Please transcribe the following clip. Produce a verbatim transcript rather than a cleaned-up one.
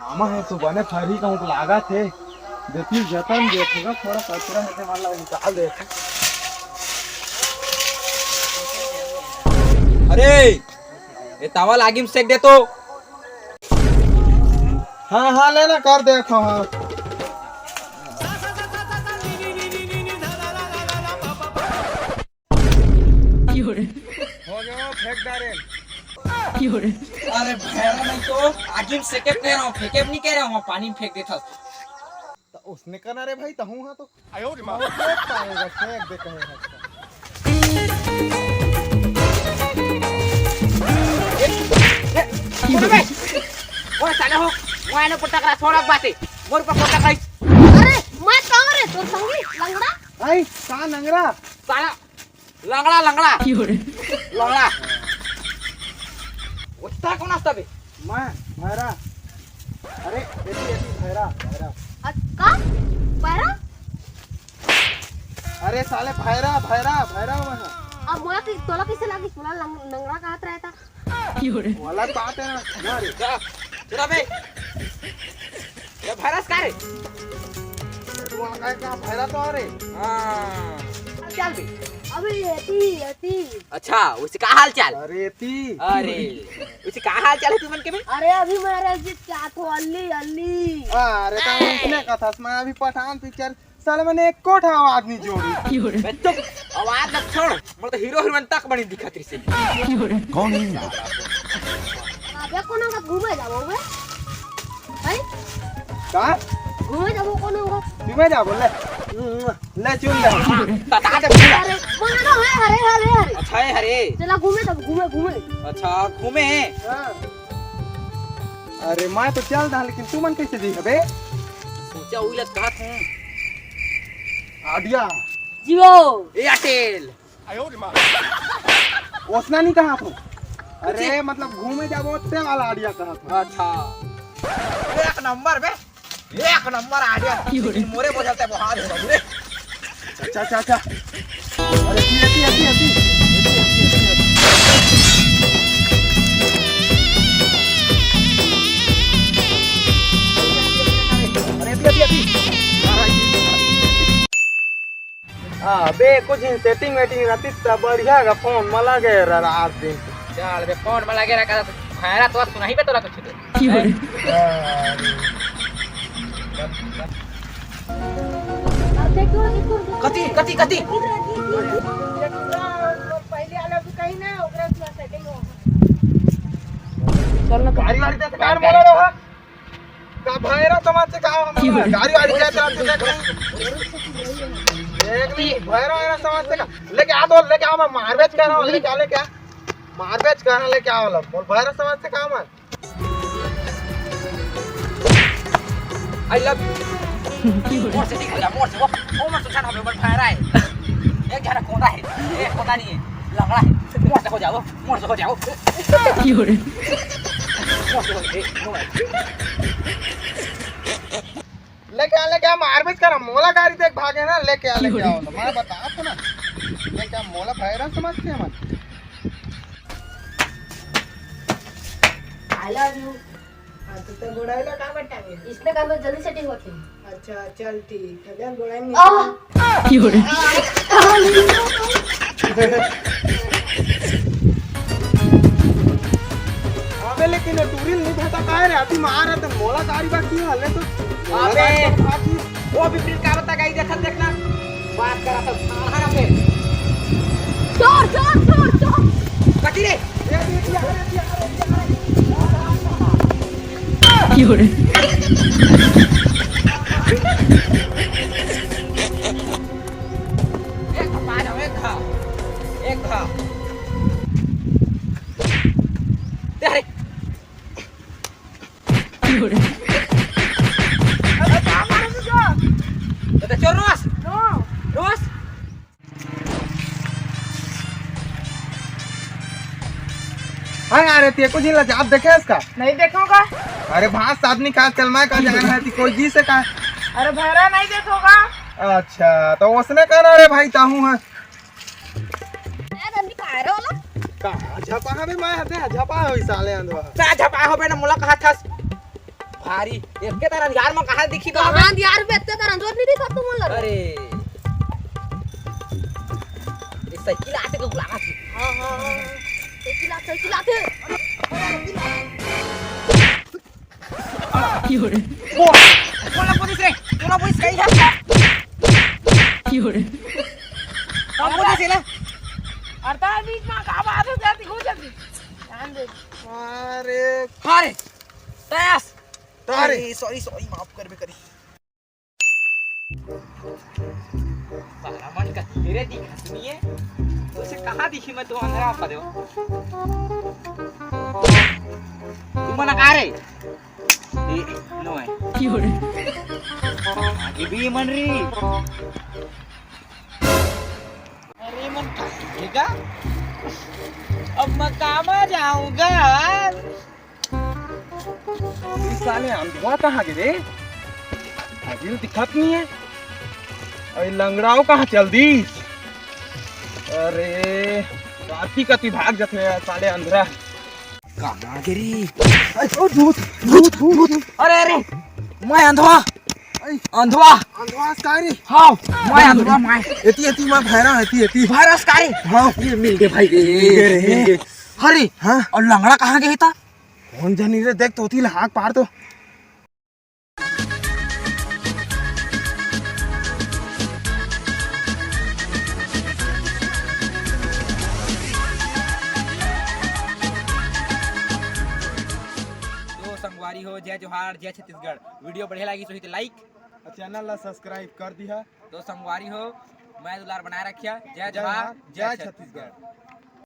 आमा हे तो बने फरही कहूँ लागत हे। देखी जतन देखूंगा, थोड़ा कचरा हे ते मन ला निकाल दे। अरे, ये तवा लागी में सेक दे तो। हाँ, हाँ, लेना कर दे तो, हाँ। हो गया, फेंक डारे। अरे भैरा नहीं तो आगी में सेके नहीं रहा हूँ, फेंके भी नहीं कह रहा हूँ, पानी में फेंक देता। तो उसने कहना रे भाई, तहूँ हाँ तो। आयो रे माँ। वो फेंक पाएगा, फेंक दे कहे है। ए, ए, ए, ओए साले हो, वो आने पर टकरा, छोड़ अब बातें। मोर पर कोटा खाई। अरे, मैं कहाँ रे, तोर संगी, लंगड़ा? आई, का लंगड़ा? साला, लंगड़ा, लंगड़ा। लंगड़ा। उठता कौन हंसता बे? मैं, भैरा। अरे, एती, एती, भैरा, भैरा। अ, का? भैरा? अरे साले, भैरा, भैरा, भैरा मैं। अब मोला कि-, तोला कैसे लागी? तोला लंग-, लंगड़ा कहत रहता। वाला बात है ना, ना रे। जा, चुरा बे। ये भैरस का रे? तू वहाँ का, का भैरा तो आ रे। हाँ। चल बे। अबे एती, एती। अच्छा, उसे का हाल चाल? अरे एती। अरे, उसे का हाल चाल है तुमन के बे? अरे अभी महाराज जी क्या तो अल्ली, अल्ली। हाँ, अरे तो ए। उसने कहा था, मैं अभी पठान पिक्चर साले मैंने एको ठा आवाज नहीं जोड़ी। बे चुप, आवाज मत छोड़, मोर तो हीरो हीरोइन तक बनी दिखत रही से। कौन है? अबे कोनो का घूमे जाबो बे? भाई? का? घूमे जाबो कोनो का? घूमे जाबो ले। ले चुन ले। बता दे। अरे, मानो है, हरे, हरे, हरे। अच्छा है, हरे। चला घूमे तब, घूमे, घूमे। अच्छा, घूमे। हाँ। अरे, मैं तो चल रहा, लेकिन तुमन कैसे जी हबे? सोचा उही ला कहत हूँ। आइडिया। जियो। एयरटेल। ओसना नहीं कहा था। अरे, मतलब घूमे जाबो ते वाला आइडिया कहा था। अच्छा। एक नंबर बे। एक नंबर आइडिया। लेकिन मोरे बोझल ते बहा दे बाबू रे। अच्छा, अच्छा, अच्छा। अरे, पी, पी, पी, पी। अरे, पी, पी, पी। हाँ, बे, कुछ सेटिंग वेटिंग रहती त बढ़िया गा, फोन में लगे रह रात दिन। चल बे, फोन में लगे रह, भैरा तो सुनाही बे तोरा कुछ दे। कति, कति, कति? पहले वाला भी कहीं ना, ओकरा से सेटिंग हो। चल ना, गाड़ी वाड़ी दे, कार मोड़ा रहा। का भैरा समाज से का हम गाड़ी वाड़ी क्या चलाते देख रहे हैं? देख नहीं, भैरा, भैरा समाज से का लेके आ, तो लेके आ, मैं मारबेच कर रहा हूँ, लेके आ, लेके आ, मारबेच कर रहा, लेके आ वाला। बोल, भैरा समाज से का हमार? I love you। मोर से ठीक हो जा, मोर से, वो, वो मोर से जान हो, मोर भैरा है। एक जना कोंदा है, एक कोंदा नहीं है, लंगड़ा है। मोर से हो जाओ, मोर से हो जाओ। मोर से हो जाओ, ए, मोर। लेके आ, लेके आ, मारबेच करा, मोला गाड़ी देख भागे ना, लेके आ, लेके आ, मैं बता तो ना, लेके आ, मोला भैरा समझते हैं मन। I love you। हाँ, तो, तो गोड़ाई ला का बता गया? इसमें का तो जल्दी सेटिंग होती है। अच्छा, चल ठीक है, जब गोड़ाई में आह! अबे लेकिन ये टूरिल नहीं भेटा काहे रे? अभी मार है तो मोला गाड़ी बाकी है, हले तो मोला अबे! गाड़ी बाकी। वो भी फिर का बता गई, देखत देखना। बात करा तो साला ना बे। चोर, चोर, चोर, चोर। कटी रे। एक घा, एक घा, एक घा। अरे। अरे, का मारे तू जो? तो चोर रोस। नो। रोस। हाँ यार, ते कुछ नहीं लजा, आप देखे इसका? नहीं देखूंगा। अरे भात साथ नहीं खा, चल मैं का जाना है, कोई जी से का? अरे भैरा नहीं देखोगा? अच्छा, तो उसने कहना रे भाई, ताहू है। ए, रंडी, का रे ओला? का झपा हवे मैं हते, झपा होई साले अंधवा। का झपा होबे ना, मोला कहा थस? भारी, एके तरह यार मैं कहा दिखी तो कहाँ यार बे, एके तरह जोर नहीं दिखा तू मोला। अरे। ये साइकिल आते को बुला। हाँ, हाँ, हाँ। साइकिल आ, साइकिल आते। बोला पुलिस रे, बोला पुलिस कहीं है। कौन पुलिस है ना? अरे तार बीच में का बात हो जाती, हो जाती। ध्यान दे। अरे। हाँ रे। तयास। अरे। अरे, सॉरी, सॉरी, माफ कर बे करी। साला मन का तेरे दिखत नहीं है। तो उसे कहाँ दिखी मैं तो अंधरा पा दे। तू मना का रे? ए, नो है। आगे भी मन री। अरे मन का, अब मैं कामा जाऊंगा। ये साले अंधवा कहाँ गे रे? अभी तो दिखत नहीं है। अरे लंगड़ाओ कहाँ चल दी? अरे राती कती भाग जाते हैं साले अंधरा। कहाँ गे रे? अरे, ओ, भूत, भूत, भूत। अरे, अरे, मैं अंधवा। अरे। अंधवा। अंधवा का रे? हाँ, मैं अंधवा, मैं। एती, एती, मैं भैरा, एती, एती। भैरा का रे? हाँ। ये मिल गए भाई, ये मिल गए रे। मिल गए। अरे, हाँ? और लंगड़ा कहाँ गया था? कौन जानी रे, देख तो होती लहाक पार तो। तो संगवारी हो, जय जोहार, जय छत्तीसगढ़। वीडियो बढ़िया लागिस होही तो like, और चैनल ला सब्सक्राइब कर दिहा। तो संगवारी हो, मैं दुलार बनाए रखिया। जय जय जोहार, जोहार, जय जय छत्तीसगढ़। छत्तीसगढ़।